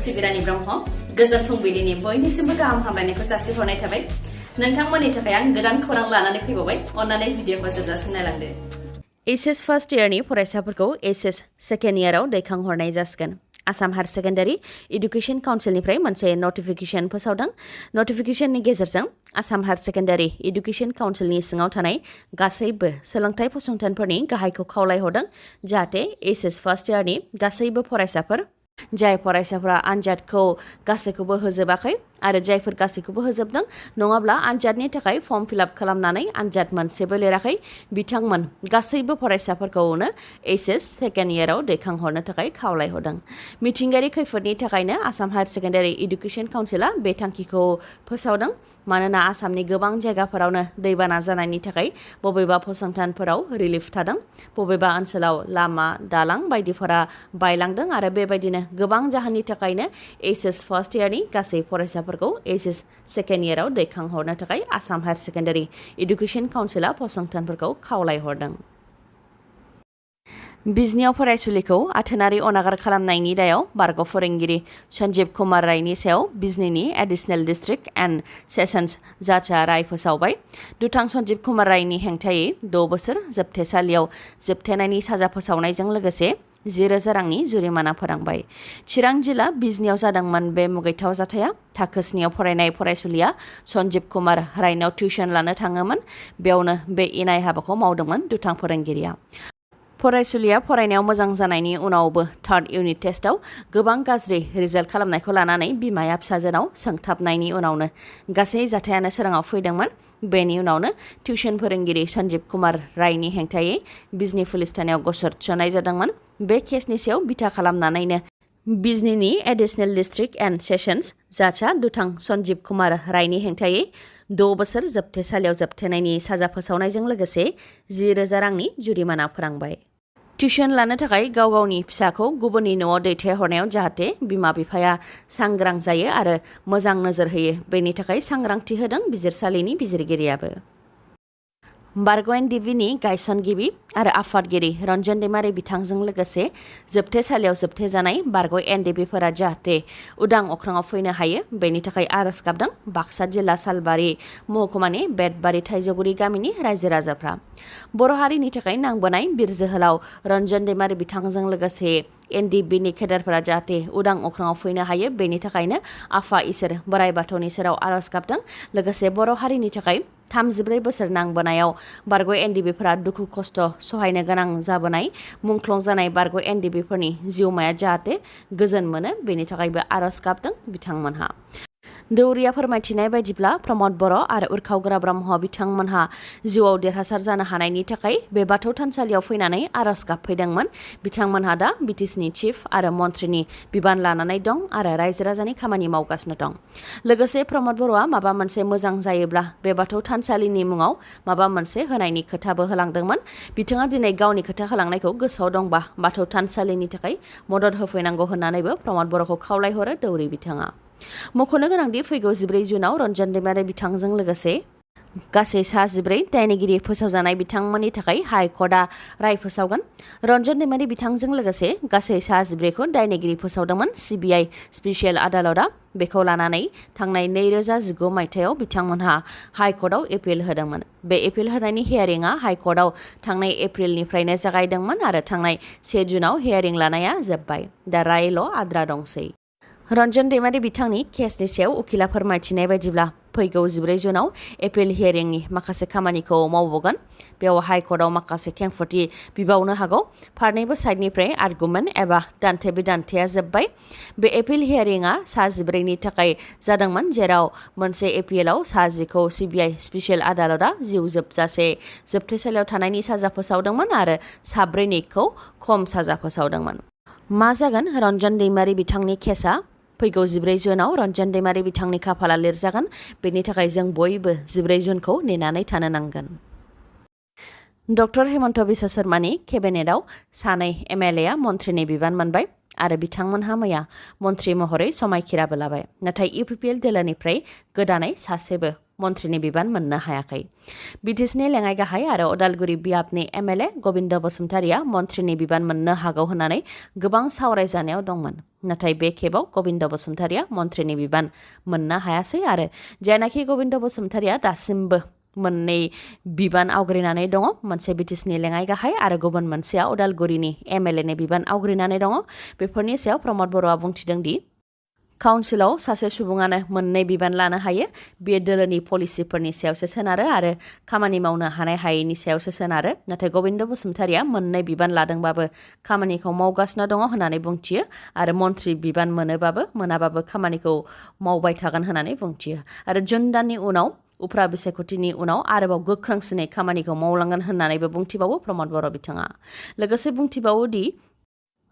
सिबिरानि ब्रह्म गोजोन फुंबिलिनि बयनिसिमबो गाहाम हामलायनायखौ जासिहरनाय थाबाय। नोंथांमोननि थाखाय आं गोदान खौरां लानानै फैबावबाय। अन्नानै भिडिअखौ जोबजासिम नायलांदो। एचएस फार्स्ट इयारनि फरायसाफोरखौ एचएस सेकेन्ड इयाराव दैखांहरनाय जासिगोन। आसाम हायर सेकेन्डारि इडुकेसन काउन्सिलनिफ्राय मोनसे नटिफिकेसन फोसावदों। नटिफिकेसननि गेजेरजों आसाम हायर सेकेन्डारि इडुकेसन काउन्सिलनि सिङाव थानाय गासैबो सोलोंथाइ फसंथानफोरनि गाहायखौ खावलायहरदों जाहाथे एचएस फार्स्ट इयारनि गासैबो फरायसाफोर जाय फरायसाफोरा आनजादखौ गासैखौबो होजोबाखै आरो जायफोर गासैखौबो होजोबदों नङाब्ला आनजादनि थाखाय फर्म फिलआप खालामनानै आनजाद मोनसेबो लिराखै बिथांमोन गासैबो फरायसाफोरखौनो एचएस सेकेन्ड इयाराव दैखांहरनो थाखाय खावलायहरदों। मिथिंगायारि खैफोदनि थाखायनो आसाम हायर सेकेन्डारि इडुकेसन काउन्सिला बे थांखिखौ फोसावदों। मानोना आसामनि गोबां जायगाफोरावनो दैबाना जानायनि थाखाय बबेबा फसंथानफोराव रिलिफ थादों, बबेबा ओनसोलाव लामा दालां बायदिफोरा बायलांदों आरो बेबायदिनो गोबां जाहोननि थाखायनो एचएस फार्स्ट इयारनि गासै फरायसाफोरखौ एचएस सेकेन्ड इयाराव दैखांहरनो थाखाय आसाम हायर सेकेन्डारि इडुकेसन काउन्सिला फसंथानफोरखौ खावलायहरदों। बिजनियाव फरायसुलिखौ आथोनारि अनागार खालामनायनि दायाव बारग' फोरोंगिरि सन्जीब कुमार रायनि सायाव बिजनीनि एडिशनेल डिस्ट्रिक्ट एन्ड सेसन्स जाजआ राय फोसावबाय। दुथां सन्जीब कुमार रायनि हेंथायै 6 बोसोर जोबथेसालियाव जोबथेनायनि साजा फोसावनायजों लोगोसे 10,000 रांनि जुरिमाना फोनांबाय। चिरां जिल्ला बिजनीयाव जादोंमोन बे मुगैथाव जाथाया। थाखो 9आव फरायनाय फरायसुलिया सन्जीब कुमार रायनाव टिउसन लानो थाङोमोन। बेयावनो बे इनाय हाबाखौ मावदोंमोन दुथां फोरोंगिरिया। फरायसुलिया फरायनायाव मोजां जानायनि उनावबो थार्ड इउनिट टेस्टआव गोबां गाज्रि रिजाल्ट खालामनायखौ लानानै बिमाया फिसाजोनाव सोंथाबनायनि उनावनो गासै जाथायानो सोराङाव फैदोंमोन। बेनि उनावनो टिउसन फोरोंगिरि सन्जीब कुमार रायनि हेंथायै बिजनी पुलिस थानायाव गसर थिसननाय जादोंमोन। बे केसनि सायाव बिथा खालामनानैनो बिजनीनि एडिशनेल district and sessions जाजआ दुथां Sanjib Kumar रायनि हेंथायै 6 बोसोर जोबथेसालियाव जोबथेनायनि साजा फोसावनायजों लोगोसे 10,000 रांनि जुरिमाना फोनांबाय। टिउसन लानो थाखाय गाव गावनि फिसाखौ गुबुननि न'आव दैथायहरनायाव जाहाथे बिमा बिफाया सांग्रां जायो आरो मोजां नोजोर होयो बेनि थाखाय सांग्रांथि होदों बिजिरसालिनि बिजिरगिरियाबो। बारग' एनडिबिनि गायसनगिरि आरो आफादगिरि रन्जन दैमारि बिथांजों लोगोसे जोबथेसालियाव जोबथेजानाय बारग' एनडिबिफोरा जाहाथे उदां अख्राङाव फैनो हायो बेनि थाखाय आर'ज गाबदों बाक्सा जिल्ला सालबारि महकुमानि बेतबारि थाइजौगुरि गामिनि रायजो राजाफ्रा। बर' हारिनि थाखाय नांबोनाय बिर जोहोलाव रन्जन दैमारि बिथांजों लोगोसे एनडिबिनि केडारफोरा जाहाथे उदां अख्राङाव फैनो हायो बेनि थाखायनो आफा इसोर बोराइ बाथौनि सेराव आर'ज गाबदों। लोगोसे बर' हारिनि थाखाय 34 बोसोर नांबोनायाव बारग' एनडिबिफोरा दुखु खस्थ' सहायनो गोनां जाबोनाय मुंख्लं जानाय बारग' एनडिबिफोरनि जिउमाया जाहाथे गोजोन मोनो बेनि थाखायबो आर'ज गाबदों बिथांमोनहा। दौरिया फोरमायथिनाय बायदिब्ला प्रमद बर' आरो उरखावग्रा ब्रह्म बिथांमोनहा जिउआव देरहासार जानो हानायनि थाखाय बे बाथौ थानसालियाव फैनानै आर'ज गाबफैदोंमोन। बिथांमोनहा दा बिटिसिनि चिफ आरो मन्थ्रिनि बिबान लानानै दं आरो रायजो राजानि खामानि मावगासिनो दं। लोगोसे प्रमद बर'आ माबा मोनसे मोजां जायोब्ला बे बाथौ थानसालिनि मुङाव माबा मोनसे होनायनि खोथाबो होलांदोंमोन। बिथाङा दिनै गावनि खोथा होलांनायखौ गोसोआव दंबा बाथौ थानसालिनि थाखाय मदद होफैनांगौ होननानैबो प्रमद बर'खौ खावलायहरो दौरि बिथाङा। मख'नो गोनांदि फैगौ 14 जुनाव रन्जन दैमारि बिथांजों लोगोसे गासै 14 दायनिगिरि फोसावजानाय बिथांमोननि थाखाय हाइकर्टआ राय फोसावगोन। रन्जन दैमारि बिथांजों लोगोसे गासै 14खौ दायनिगिरि फोसावदोंमोन सिबिआइ स्पेसियेल आदालतआ। बेखौ लानानै थांनाय 2019 मायथाइयाव बिथांमोनहा हाइकर्टआव एपिल होदोंमोन। बे एपिल होनायनि हियारिंआ हाइकर्टआव थांनाय एप्रिलनिफ्रायनो जागायदोंमोन आरो थांनाय 1 जुनाव हियारिं लानाया जोब्बाय। दा रायल' आद्रा दंसै। रन्जन दैमारि बिथांनि केसनि सायाव उखिला फोरमायथिनाय बायदिब्ला फैगौ 14 जुनाव एपिल हियारिंनि माखासे खामानिखौ मावबोगोन। बेयाव हाइकर्टआव माखासे खेंफोरथि बिबावनो हागौ। फारनैबो साइडनिफ्राय आर्गुमेन्ट एबा दान्थे बिदान्थेया जोब्बाय। बे एपिल हियारिंआ 14नि थाखाय जादोंमोन जेराव मोनसे एपिलाव 10खौ सिबिआइ स्पेसियेल आदालतआ जिउ जोबजासे जोबथेसालियाव थानायनि साजा फोसावदोंमोन आरो 4खौ खम साजा फोसावदोंमोन। मा जागोन रन्जन दैमारि बिथांनि केसआ? फैगौ 14 जुनाव रन्जन दैमारि बिथांनि खाफाला लिरजागोन। बेनि थाखाय जों बयबो 14 जुनखौ नेनानै थानो नांगोन। डक्टर हेमन्त बिश्व शर्मानि केबिनेटआव 2 एमएलएआ मन्थ्रिनि बिबान मोनबाय आरो बिथांमोनहा मैया मन्थ्रि महरै समायखिराबो लाबाय। नाथाय इउपिपिएल दोलोनिफ्राय गोदानै सासेबो मन्थ्रिनि बिबान मोननो हायाखै। बिटिसिनि लेङाइ गाहाय आरो उदालगुरि बियाबनि एमएलए गबिन्द बसुमतारिया मन्थ्रिनि बिबान मोननो हागौ होननानै गोबां सावरायजानायाव दंमोन। नाथाय बे खेबाव गबिन्द बसुमतारिया मन्थ्रिनि बिबान मोननो हायासै आरो जायनाखि गबिन्द बसुमतारिया दासिमबो मोननै बिबान आवग्रिनानै दङ, मोनसे बिटिसिनि लेङाइ गाहाय आरो गुबुन मोनसेया उदालगुरिनि एमएलएनि बिबान आवग्रिनानै दङ। बेफोरनि सायाव प्रमद बर'आ बुंथिदों दि काउन्सिलाव सासे सुबुङानो मोननै बिबान लानो हायो। बेयो दोलोनि पलिसिफोरनि सायावसो सोनारो आरो खामानि मावनो हानाय हायैनि सायावसो सोनारो। नाथाय गबिन्द बसुमतारिया मोननै बिबान लादोंबाबो खामानिखौ मावगासिनो दङ होननानै बुंथियो आरो मन्थ्रि बिबान मोनोबाबो मोनाबाबो खामानिखौ मावबाय थागोन होननानै बुंथियो आरो जुन दाननि उनाव उफ्रा बिसायख'थिनि उनाव आरोबाव गोख्रोंसिनै खामानिखौ मावलांगोन होननानैबो बुंथिबावो प्रमद बर' बिथाङा। लोगोसे बुंथिबावो दि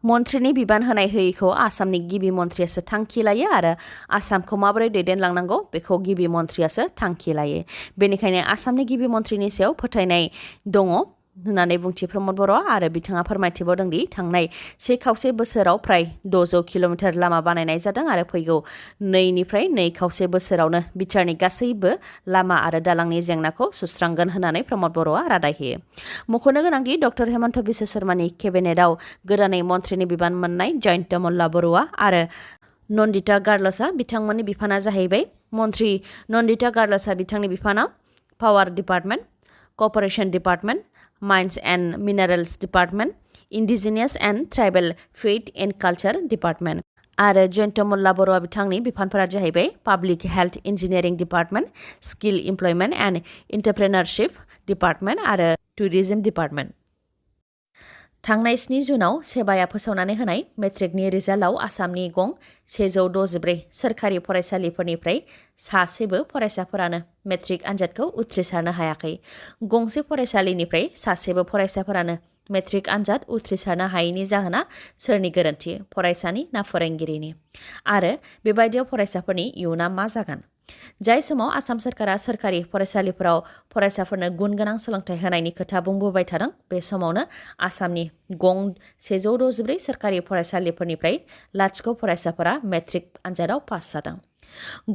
मन्थ्रिनि बिबान होनाय होयैखौ आसामनि गिबि मन्थ्रियासो थांखि लायो आरो आसामखौ माबोरै दैदेनलांनांगौ बेखौ गिबि मन्थ्रियासो थांखि लायो। बेनिखायनो आसामनि गिबि मन्थ्रिनि सायाव फोथायनाय दङ होननानै बुंथि प्रमद बर' आरो बिथाङा फोरमायथिबावदों दि थांनाय 1.5 बोसोराव फ्राय 600 किल'मिटार लामा बानायनाय जादों आरो फैगौ 2.5 बोसोरावनो बिटिआरनि गासैबो लामा आरो दालांनि जेंनाखौ सुस्रांगोन होननानै प्रमद बर'आ रादाय होयो। मख'नो गोनांदि डक्टर हेमन्त बिश्व शर्मानि केबिनेटआव गोदानै मन्थ्रिनि बिबान मोननाय जयन्त मल्ला बरुवा आरो नन्दिता गार्लसआ बिथांमोननि बिफाना जाहैबाय। मन्थ्रि नन्दिता गार्लसआ बिथांनि बिफाना power department, corporation department, mines and minerals department, indigenous and tribal faith and culture department आरो जयन्त मल्ला बरुवा बिथांनि बिफानफोरा जाहैबाय public health engineering department, skill employment and entrepreneurship department आरो टुरिजम डिपार्टमेन्ट। थांनाय 7 जुनाव सेबाया फोसावनानै होनाय मेट्रिकनि रिजाल्टआव आसामनि गं 164 सोरखारि फरायसालिफोरनिफ्राय सासेबो फरायसाफोरानो मेट्रिक आनजादखौ उथ्रिसारनो हायाखै। गंसे फरायसालिनिफ्राय सासेबो फरायसाफोरानो मेट्रिक आनजाद उथ्रिसारनो हायैनि जाहोना सोरनि गोरोन्थि, फरायसानि ना फोरोंगिरिनि? आरो बेबायदियाव फरायसाफोरनि इयुना मा जागोन? जाय समाव आसाम सरकारा सोरखारि फरायसालिफोराव फरायसाफोरनो गुन गोनां सोलोंथाइ होनायनि खोथा बुंबोबाय थादों, बे समावनो आसामनि गं 164 सोरखारि फरायसालिफोरनिफ्राय 0 फरायसाफोरा मेट्रिक आनजादाव पास जादों।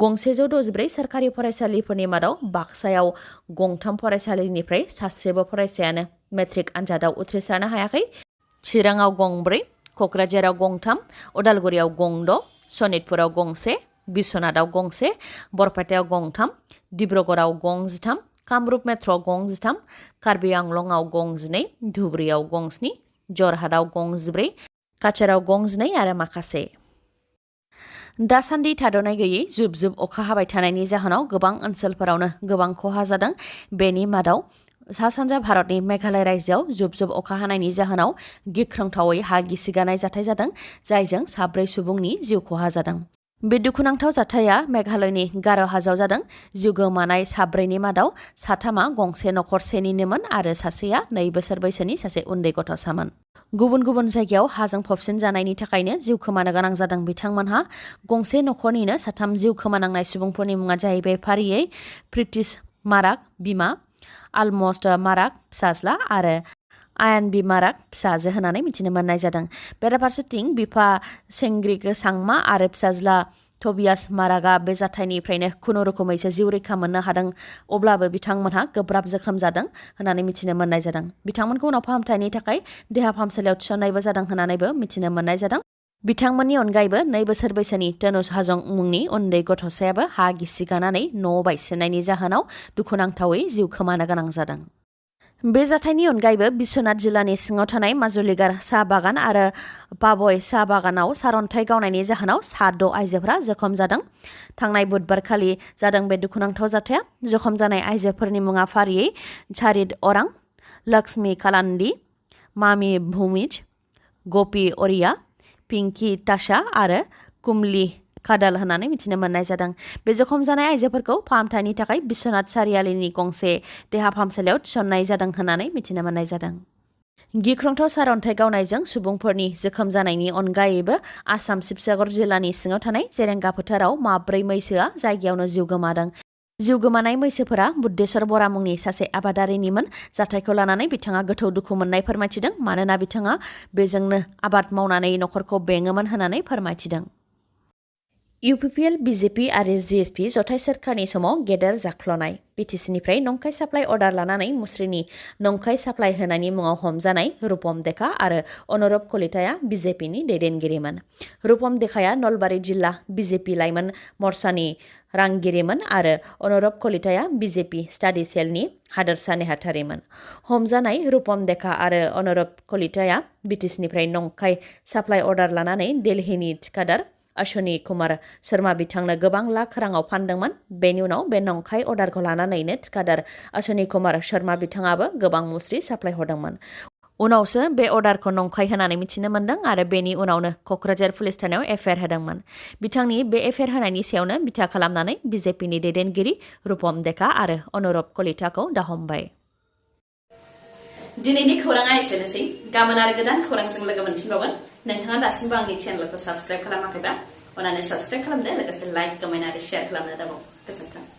गं 164 सोरखारि फरायसालिफोरनि मादाव बाक्सायाव गं 3 फरायसालिनिफ्राय सासेबो फरायसायानो मेट्रिक आनजादाव उथ्रिसारनो हायाखै। चिराङाव गं 4, क'क्राझाराव गं 3, उदालगुरियाव गं 6, सनितपुराव गं 1, बिश्वनाथआव गं 1, बरपेटायाव गं 3, डिब्रुगड़आव गं 13, कामरुप मेट्र'आव गं 13, कार्बि आंलंआव गं 12, धुब्रीआव गं 7, जरहाटआव गं 14, काछाराव गं 12 आरो माखासे। दासान्दि थाद'नाय गैयै जुब जुब अखा हाबाय थानायनि जाहोनाव गोबां ओनसोलफोरावनो गोबां खहा जादों। बेनि मादाव सा-सानजा भारतनि मेघालय रायजोआव जुब जुब अखा हानायनि जाहोनाव गिख्रंथावै हा गिसिगानाय जाथाय जादों, जायजों 4 सुबुंनि जिउ खहा जादों। बे दुखुनांथाव जाथाया मेघालयनि गार' हाजोआव जादों। जिउ गोमानाय 4नि मादाव 3 गंसे नखरसेनिनोमोन आरो सासेया 2 बोसोर बैसोनि सासे उन्दै गथ'सामोन। गुबुन गुबुन जायगायाव हाजों फबसिन जानायनि थाखायनो जिउ खोमानो गोनां जादों बिथांमोनहा। गंसे नखरनिनो 3 जिउ खोमानांनाय सुबुंफोरनि मुङा जाहैबाय फारियै प्रिटिश माराक बिमा, आलमस्ट माराक फिसाज्ला आरो आयानबी माराक फिसाजो होननानै मिथिनो मोननाय जादों। बेराफारसेथिं बिफा सेंग्रिक सांमा आरो फिसाज्ला टबियास माराकआ बे जाथायनिफ्रायनो खुनुरुखुमैसो जिउ रैखा मोननो हादों, अब्लाबो बिथांमोनहा गोब्राब जोखोम जादों होननानै मिथिनो मोननाय जादों। बिथांमोनखौ उनाव फाहामथायनि थाखाय देहा फाहामसालियाव थिसननायबो जादों होननानैबो मिथिनो मोननाय जादों। बिथांमोननि अनगायैबो 2 बोसोर बैसोनि तनुज हाजं मुंनि उन्दै गथ'सायाबो हा गिसिगानानै न' बायसिननायनि जाहोनाव दुखुनांथावै जिउ खोमानो गोनां जादों। बे जाथायनि अनगायैबो बिश्वनाथ जिल्लानि सिङाव थानाय माजुलिगार साहा बागान आरो पाबय साहा बागानाव सारअन्थाइ गावनायनि जाहोनाव 6 आइजोफोरा जखम जादों। थांनाय बुधबारखालि जादों बे दुखुनांथाव जाथाया। जखम जानाय आइजोफोरनि मुङा फारियै चारित अरां, लक्ष्मी कालान्दी, मामि भुमिज, गपि अरिया, पिंकी ताशा आरो कुमली कादाल होननानै मिथिनो मोननाय जादों। बे जखम जानाय आइजोफोरखौ फाहामथायनि थाखाय बिश्वनाथ सारियालिनि गंसे देहा फाहामसालियाव थिसननाय जादों होननानै मिथिनो मोननाय जादों। गिख्रंथाव सारअन्थाइ गावनायजों सुबुंफोरनि जोखोम जानायनि अनगायैबो आसाम शिबसागर जिल्लानि सिङाव थानाय जेरेंगा फोथाराव 4 मैसोआ जायगायावनो जिउ गोमादों। जिउ गोमानाय मैसोफोरा बुद्धेश्वर बरा मुंनि सासे आबादारिनिमोन। जाथायखौ लानानै बिथाङा गोथौ दुखु मोननाय फोरमायथिदों, मानोना बिथाङा बेजोंनो आबाद मावनानै नखरखौ बेङोमोन होननानै फोरमायथिदों। UPPL, BJP आरो GSP जथाय सोरखारनि समाव गेदेर जाख्लनाय बिटिसिनिफ्राय नंखाय साप्लाइ अर्डार लानानै मुस्रिनि नंखाय साप्लाइ होनायनि मुङाव हमजानाय रुपम देखा आरो अनुरब कलिताया BJPनि दैदेनगिरिमोन। रुपम देखाया नलबारि जिल्ला BJP लाइमोन मर्चानि रांगिरिमोन आरो अनुरब कलिताया BJP स्टाडि सेलनि हादोरसा नेहाथारिमोन। हमजानाय रुपम देखा आरो अनुरब कलिताया बिटिसिनिफ्राय नंखाय साप्लाइ अर्डार लानानै दिल्लीनि थिखादार अश्विनी कुमार शर्मा बिथांनो गोबां लाख राङाव फानदोंमोन। बेनि उनाव बे नंखाय अर्डारखौ लानानैनो थिखादार अश्विनी कुमार शर्मा बिथाङाबो गोबां मुस्रि साप्लाइ हरदोंमोन। उनावसो बे अर्डारखौ नंखाय होनानै मिथिनो मोन्दों आरो बेनि उनावनो क'क्राझार पुलिस थानायाव एफआइआर होदोंमोन। बिथांनि बे एफआइआर होनायनि सायावनो बिथा खालामनानै BJPनि दैदेनगिरि रुपम देखा आरो अनुरब कलिताखौ दाहमबाय। दिनैनि खौराङा एसेनोसै। गाबोन आरो गोदान खौरांजों लोगो मोनफिनबावगोन। नोंथाङा दासिमबो आंनि चेनेलखौ साबस्क्राइब खालामाखैबा अन्नानै साबस्क्राइब खालामदो, लोगोसे लाइक, कमेन्ट आरो शेयार खालामनो दाबाव। गोजोन्थों।